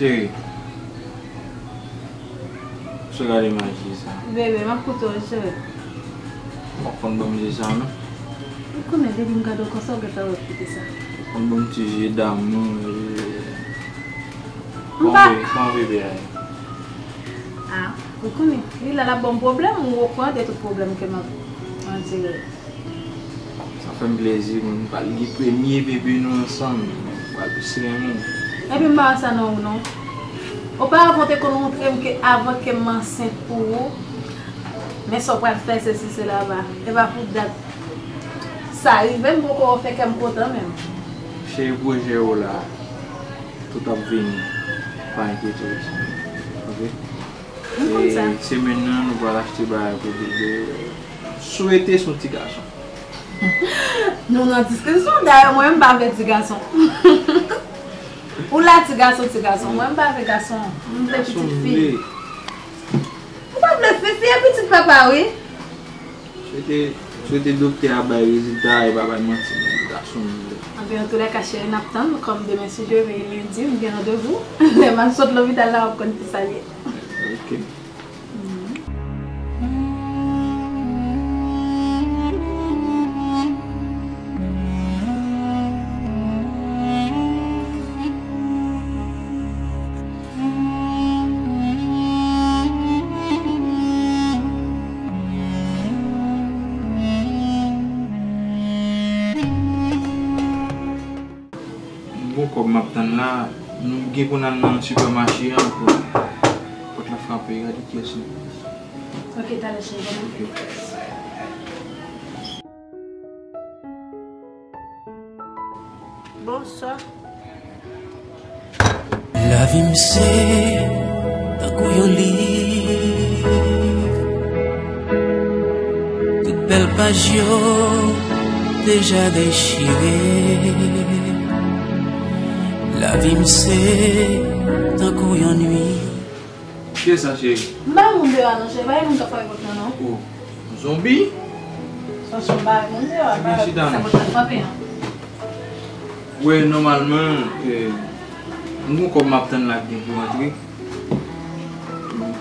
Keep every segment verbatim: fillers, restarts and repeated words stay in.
Cheri, sou gade maji sa. Bebe, m ap koute w, cheri. Ou pa konn ban m je sa, non? Ou konnen depi m gade w konsa, ou gentan wè kote sa. Ou konn ban m ti je damou, eh. M pa... Kòman bebe a ye? Ah, ou konnen, li la, l ap ban m pwoblèm, ou okouran de tout pwoblèm ke m ap andire. Sa fè m plezi, mwen, m pral gen premye bebe nou ansanm. M pral plis renmen w. Epi m pa wè sa nan ou, non. Oparavan, w te konn montre m ke avan ke m ansent pou ou, men sa w pral fè, sesi, sela, ba. E pa pou dat sa rive, m poko fè kè m kontan menm. Cheri, pwojè yo la, tout ap vini. Pa enkyete w, oke? M konn sa. E semèn nan, nou pral achte bagay pou bebe. Swete se yon ti gason. Nou nan diskisyon, dayè mwen menm m pa vle ti gason. Ou la ti gason, ti gason. Mwen m pa vle gason. M vle pitit fi. Ou pa vle fi, fi e pitit papa, wi. Swete, swete doktè a bay rezilta, e pa bay manti, non, gason m vle. Anben, antoulèka, cheri, n ap tann, kòm demen, si Dye vle, lendi, m gen randevou. Lè m ap sot lopital la, w ap konn kisa l ye. Ok. M gon kòb m ap tann la, nou gen pou n al nan sipèmache an pou pòt la frape, gade kiyès li. Ok, talè, cheri, bòn apeti. Bonswa. Lavi m se tankou yon liv. Tout bèl paj yo deja dechire. Lavi m se tankou yon nuit. Kiyès sa, cheri? M pa moun deyò a non, cheri. Pa gen moun k ap frape pòt lan non. Oh, zonbi? Sa se yon bagay moun deyò a, pa sa pòt la frape an. Wè, nòmalman, eh, m gon kòb m ap tann la k gen pou rantre.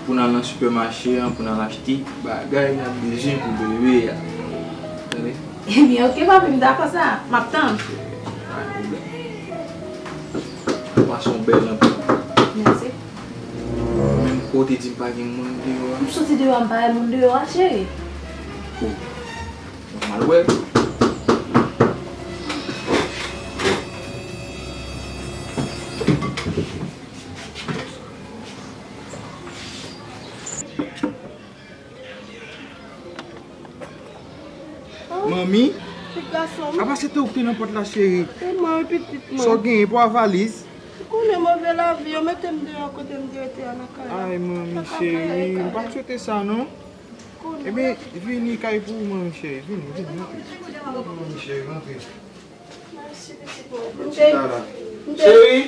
Pou n al nan sipèmache an, pou n al achte bagay n ap bezwen pou bebe a. Tande? Ebyen, ok, papi, m dakò sa. M ap tann. Pa gen pwoblèm. Ou pase yon bèl anpil. Mèsi. Menm ou te di m pa gen moun deyò a. M soti deyò a, m pa wè moun deyò a, cheri. Oh. Mwen mal wè. Manmi? Ti gason m. Apa se te ou ki te nan pòt la, cheri? Se mwen, wi, pitit mwen. Sa w genyen, pran valiz? Ou konnen move lavi, yo mete m deyò kote m te rete a nan kay la. Ay, manmi cheri, m pa t swete sa, non. Ebyen, vini kay pou ou, manmi cheri. Vini, vini, rantre. Manmi cheri, rantre. Mèsi, pitit mwen. Cheri!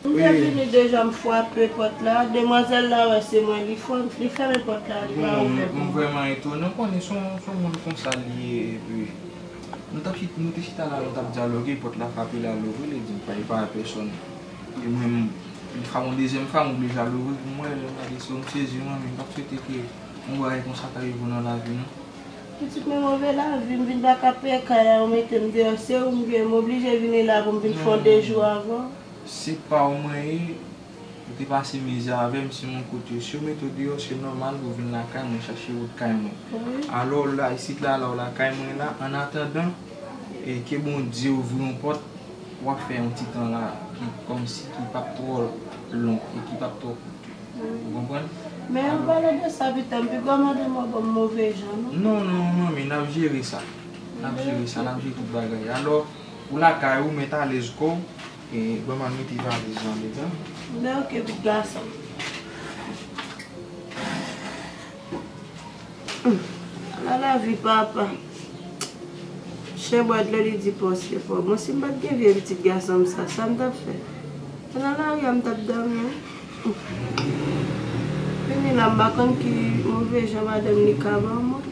M te vini deja, m frape pòt la. Demwazèl la wè se mwen, li fè, li fèmen pòt la, li pa ouvè pou mwen. M vrèman etone. Ou konnen se yon, se yon moun konsa li ye, epi nou t ap chit-, nou te chita la, nou t ap dyaloge, pòt la frape, l al louvri, li di m pa, li pa wè pèsòn. E mwen, m, yon fwa, yon dezyèm fwa, m oblije al louvri pou m wè, lè m gade se yon sezi, mwen, men m pa t swete ke yon bagay konsa ta rive w nan lavi, non. Pitit mwen, move lavi, m vin pa ka peye kay la, yo mete m deyò, se ou m gen, m oblije vini la pou m vin fè yon de jou avè w. Se pa w mwen ye, ou te pase mizè avè m, se yon kote. Si yo mete w deyò, se nòmal pou w vin lakay mwen chache wout kay mwen. Wi. Alò, la, isit la, la, w lakay mwen la, annatandan, e ke Bondye ouvri yon pòt, w ap fè yon ti tan la, ki kòmsi ki p ap twò long e ki p ap twò kout. Ou konprann? Men an palan de sa, pitit, m pi gwo mande m w ban m move jan, non? Non, non, manmi, n ap jere sa. N ap jere sa, n ap jere tout bagay. Alò, ou lakay ou, mete alèz kò w, e ban m al mete valiz lan dedan. Men ok, pitit gason. Ala lavi papa. Chen bwè dlo li di pa w se pa w. Bon, si m pa t gen vye pitit gason m sa, sa m t ap fè? Se nan lari a m t ap dòmi, wi. Vini la, m pa konn ki move jan madanm li ka ban mwen.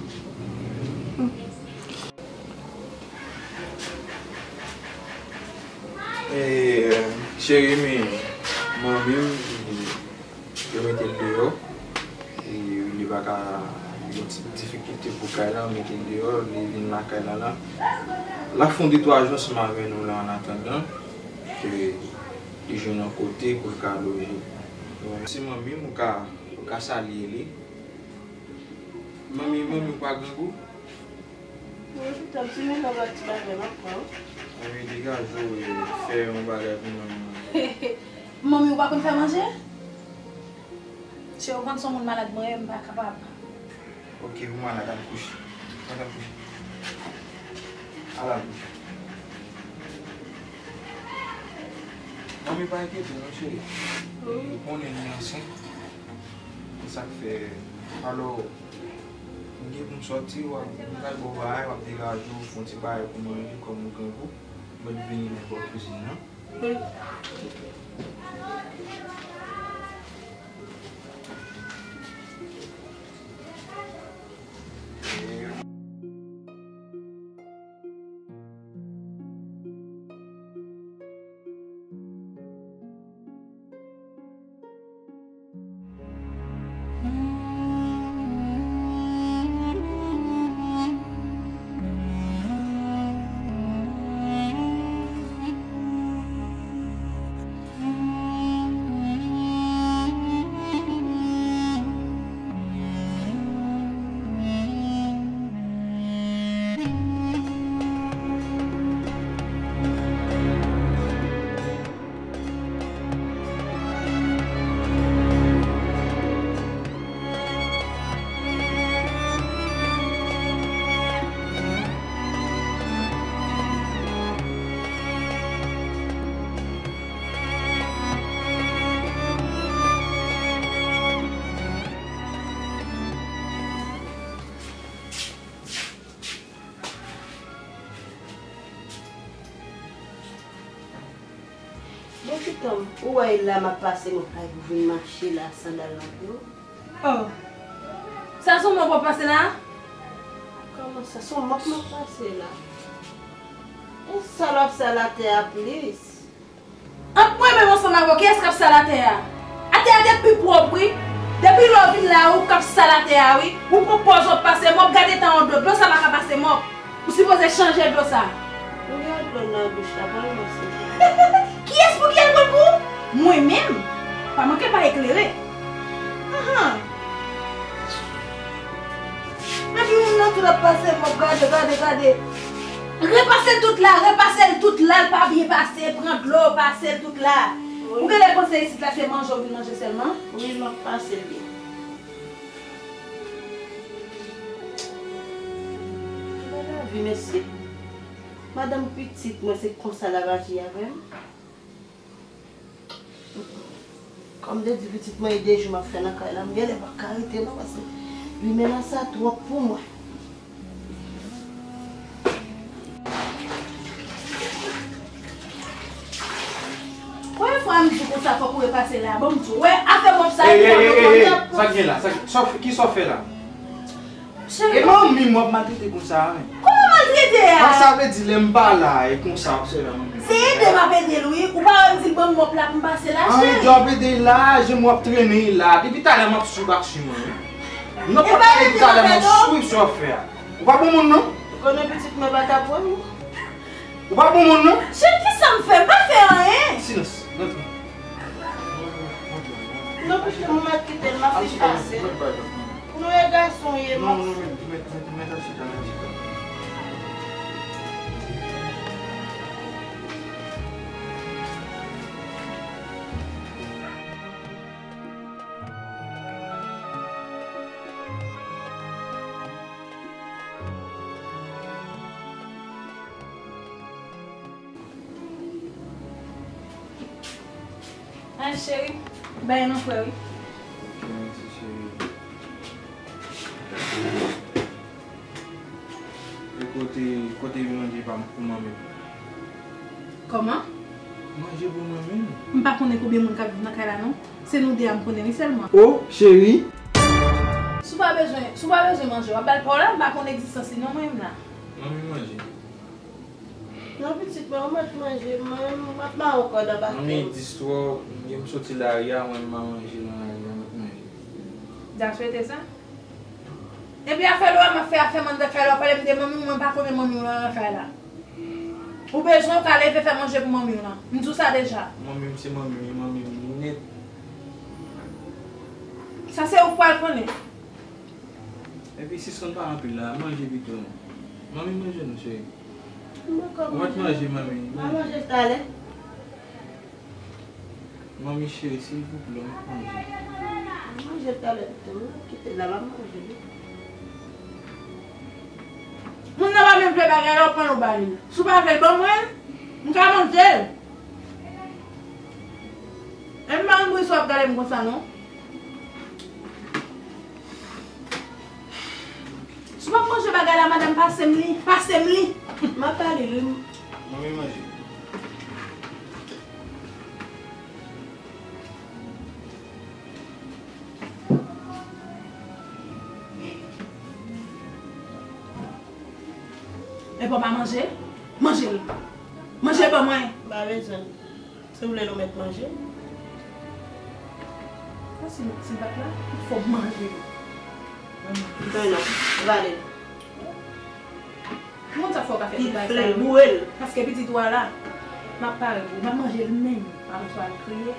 Eh, cheri, men Mwen menm, yo mete l deyò. E li pa ka, li gen ti difikilte pou kay la, yo mete l deyò, li vin lakay la la. L ap fè yon de twa jou ansanm avè nou la, an atandan ke li jwenn yon kote pou l ka loje. Bon, se manmi m, ou ka, ou ka salye li. Manmi, manmi, ou pa grangou? Mwen, pitit, si men nan ti bagay, m ap pran. Anvi degaje w, e fè yon bagay pou manmi. Manmi, ou pa konn fè manje? Cheri, ou konn se yon moun malad mwen ye, m pa kapab. Ok, ou malad, al kouche. Al kouche. Al, al kouche. Manmi, pa enkyete w non, cheri. Ou konnen li ansent. Se sa k fè. Alò, m gen pou m sòti, w ap, m pral ba w bagay, w ap degaje w, fè yon ti bagay pou manje, kòm ou grangou. Mwen vini nan bò kizin nan. Bon, pitit, ou wè la m ap pase, mwen pa pou vin mache la, sandal nan pye w. Oh. Sa se yon mòp w ap pase la? Kòman sa? Se yon mòp m ap pase la. E sa l ap sal atè a plis? Ant mwen menm ansanm avè w, kiyès k ap sal atè a? Atè a te pi pwòp, wi. Depi lè w vin la, ou k ap sal atè a, wi. Ou pran pòz w ap pase mòp, gade tan an dlo. Dlo sa pa ka pase mòp. Ou sipoze chanje dlo sa. Ou gen dlo nan douch la, pran yon mòso. Kiyès pou ki al pran pou ou? Mwen menm? Pa manke pa eklere. Ahan. Epi moun nan tou l ap pase mòp, gade, gade, gade. Repase l tout la, repase l tout la, l pa byen pase, pran dlo, pase l tout la. Wi. Ou genlè panse isit la se manje w vin manje sèlman? Wi, m ap pase l byen. Ki bèl lavi, mesye. Madanm pitit mwen, se konsa l ap aji avè m. Kòm de di pitit mwen, e de jou m ap fè nan kay la, m genlè pa ka rete non, paske limena sa twòp pou mwen. Premye fwa m di w konsa fòk ou repase la, bon m di w, wè afè mòp sa. Ey, ey, ey, ey, ey, sa k gen la? Sa k, sa w fè, kisa w fè la? Cheri. E manmi m w ap maltrete konsa a, men. Kòman maltrete a? Sa vle di lè m pa la, e konsa w ap sèvi a manmi m. Se ede m ap ede l, wi. Ou pa wè m di l ban m mòp la pou m pase la, cheri. An, jan w ap ede l la, jan w ap trennen l la. Depi talè m ap swiv aksyon an, wi. M nan pòt la depi talè m ap swiv sa w ap fè a. Ou pa bon moun, non. Ou konnen pitit mwen pa t ap wè m. Ou pa bon moun, non. Cheri, kisa m fè? M pa fè anyen. Silans, rantre. Non, pitit mwen, m ap kite l, m ap fin pase. Nou e gason ye, non, non, mèt, mèt, mèt, mèt al chita nan ti kay. Ay, cheri, bay nan frè, wi. Ok, mèsi, cheri. E kote, kote manje pa m pou mwen menm? Kòman? Manje pou mwen menm. M pa konnen konbyen moun k ap viv nan kay la, non. Se nou de a m konnen, wi, sèlman. O, cheri. Si w pa bezwen, si w pa bezwen manje, w ap ba l pa w la, m pa konn egzistans li, non, mwen menm la. Mwen menm manje. Non, pitit mwen, ou mèt manje, mwen, m ap mare w kòd anba tè. Manmi, dis twò, m soti lari a, mwen, m a manje nan lari a, m ap manje. Dja swete sa? Epi afè lò a, m ap fè afè m anndan kay la, w ap pale m de manmi w, mwen pa konnen manmi w nan kay la. Ou bezwen w ka leve fè manje pou manmi w lan. M di w sa deja. Manmi m se manmi m, manmi m nèt. Sa se ou k pral konnen. Epi sispann pale anpil la, manje pito non. Manmi manje non, cheri. Ou mèt manje, manmi. M a manje talè. Manmi cheri, silvouplè, m ap manje. M manje talè pito, wi. Kite la, m ap manje, wi. Moun nan pa menm vle bagay la, ou pran yon ba li. Si w pa vle l ban mwen, m ka manje l. E m pa konn poukisa w ap gade m konsa, non. Si w ap manje bagay la, madanm, pase m li, pase m li. M ap ba li, wi. Manmi manje. Epi w pa manje l? Manje l. Manje l ban mwen. M pa bezwen l. Si w vle l, ou mèt manje l. Sa se ti bat la, fò w manje l. Mwen non, vale l. Moun sa fò w ka fè tout bagay sa yo. Boure l. Paske pitit ou a la, m ap pare pou ou, m ap manje l menm, avan w al kriye.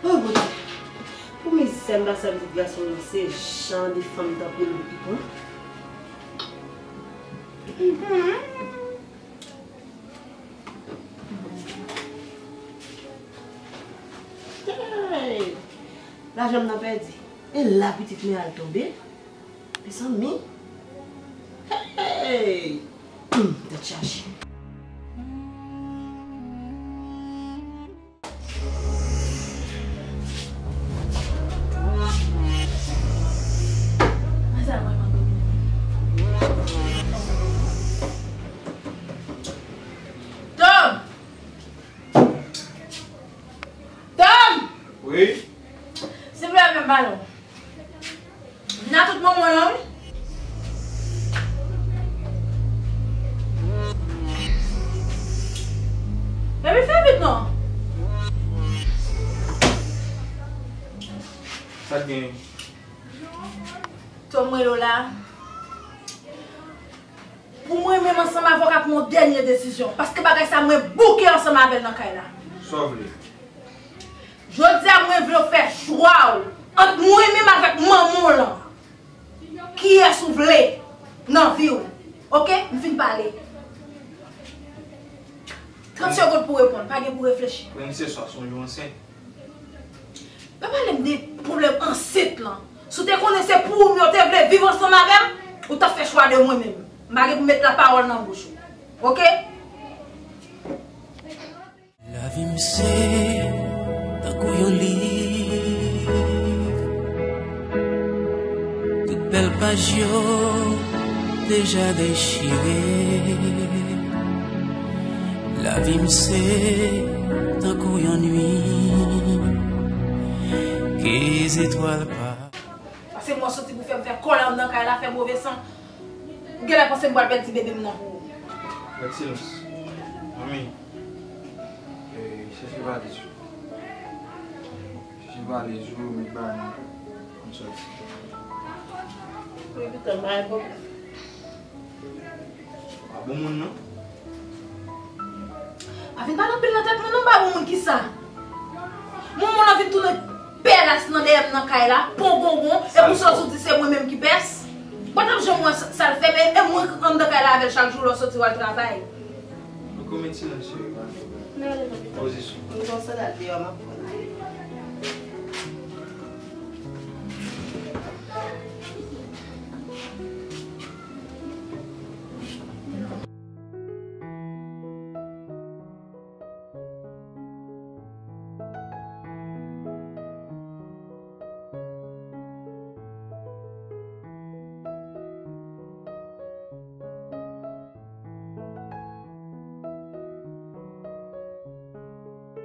Oh, Bondye. Pou mizè m pase ak pitit gason nan, se jan de fanm tankou l pou ki pran. Mhm. Hey! Lajan m nan pèdi. E la pitit mwen al tonbe. Mezanmi. Hey! Hmm, tèt chaje. Tom! Tom! Wi? Silvouplè, men balon. Nan tout moman lan, wi. Baby, fè vit non. Sa k gen? Tom, mwen la. Pou mwen menm ansanm avè w ka pran yon dènye desizyon. Paske bagay sa mwen bouke ansanm avè l nan kay la. Sa w vle? Jodi a mwen vle w fè chwa w ant mwen menm avèk manman w lan. Kiyès ou vle nan vi w? Oke, m fin pale. Trant segonn pou reponn, pa gen pou reflechi. Prensès, w ap sonje w ansent. Pa pale m de pwoblèm ansent lan. Si w te konnen se pou ou m yo te vle viv ansanm avè m, ou t ap fè chwa de mwen menm. M pa gen pou met lapawòl nan bouch ou. Oke? Lavi m se tankou yon liv. Tout bèl paj yo deja dechire. Lavi m se tankou yon nuit ke zetwal pa. Paske mwen soti pou fè m fè kòlè anndan kay la, fè move san. Ou genlè panse m pral pèdi bebe m nan pou ou. Ekselans. Manmi, eh, chèche valiz ou. Chèche valiz ou, met bagay nan kay. Ann sòti. Wi, pitit mwen, pa gen pwoblèm. Pa bon moun, non. Pa vin pale anpil nan tèt mwen, non, pa bon moun kisa? Moun, moun nan vin tounen pèlas nan dèyè m nan kay la, pongongon, epi w sòti w di se mwen menm ki pès. Bon, n ap janm wè sa, sa l fè, men e mwen k anndan kay la avè l chak jou lè w sòti w al travay. Nou konmet silans, cheri, pa gen pwoblèm. Poze sou. M gon sandal deyò, m ap pran.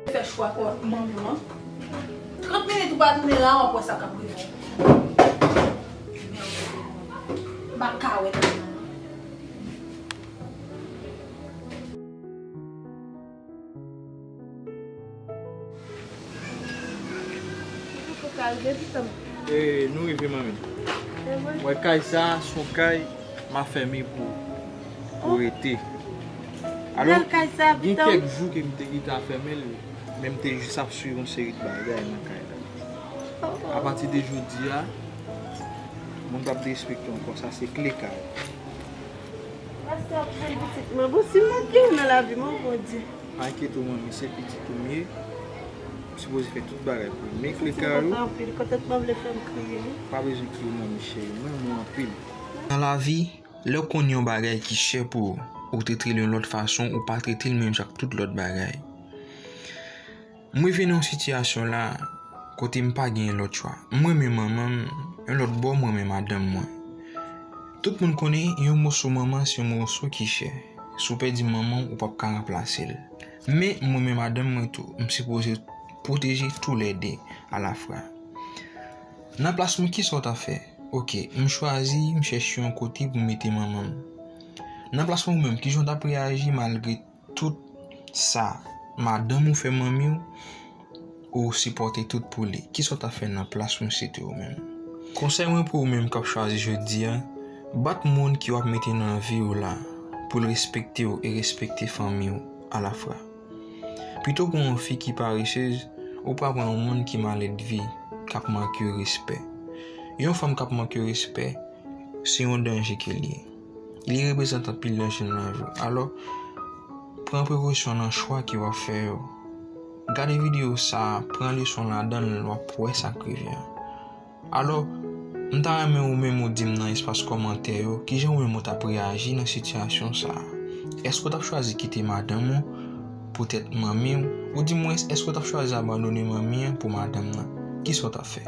Fè chwa kò manman an. Trant minit ou pa tounen la, w ap wè sa k ap rive w. M pa ka wè tèt mwen. Malgre pitan. E, nou rive, manmi. Mwen, kay sa, se yon kay m a fèmen pou, pou rete. Alò, gen kèk jou ke m te gentan fèmen l, men m te jis ap swiv yon seri de bagay nan kay la. Apati de jodi a, moun p ap derespekte w ankò, sa se kle kay. Pastè ap fè pitit mwen. Bon, si m pa t gen nan lavi mwen, Bondye. Pa enkyete w, manmi, se pitit ou m ye. M sipoze fè tout bagay pou ou. Men kle kay ou. Kontan anpil. Kontan pa vle fè m kriye, wi. Pa bezwen kriye, manmi cheri. Mwen renmen w anpil. Nan lavi, lè w konn yon bagay ki chè pou ou, ou te trete l yon lòt fason, ou pa trete l menm jan ak tout lòt bagay. M rive nan yon sitiyasyon la kote m pa gen lòt chwa. M renmen manman m, yon lòt bò m renmen madanm mwen. Tout moun konnen yon moso manman se yon moso ki chè. Si w pèdi manman w, ou p ap ka ranplase l. Men m renmen madanm mwen tou, m sipoze pwoteje toulède alafwa. Nan plas mwen, kisa w t ap fè? Oke, m chwazi, m chèche yon kote pou m mete manman m. Nan plas mwen, ou menm, kijan w t ap reyaji malgre tout sa madanm ou fè manmi w, ou sipòte tout pou li? Kisa w t ap fè nan plas mwen si se te ou menm? Konsèy mwen pou ou menm k ap chwazi jodi a, bat moun ke w ap mete nan vi w la pou l respekte w e respekte fanmi w alafwa. Pito pran yon fi ki paresez, ou pa pran yon moun ki maledve, k ap manke w respè. Yon fanm k ap manke w respè, se yon danje ke l ye. Li reprezante anpil danje nan lavi w. Alò, pran prekosyon nan chwa ke w ap fè yo. Gade videyo sa a, pran leson ladan l, w ap wè sa k rive a. Alò, m ta renmen ou menm ou di m nan espas kòmantè yo, kijan ou menm ou t ap reyaji nan sitiyasyon sa a. Èske w t ap chwazi kite madanm ou poutèt manmi w? Oudimwens, èske w t ap chwazi abandone manmi an pou madanm nan? Kisa w t ap fè?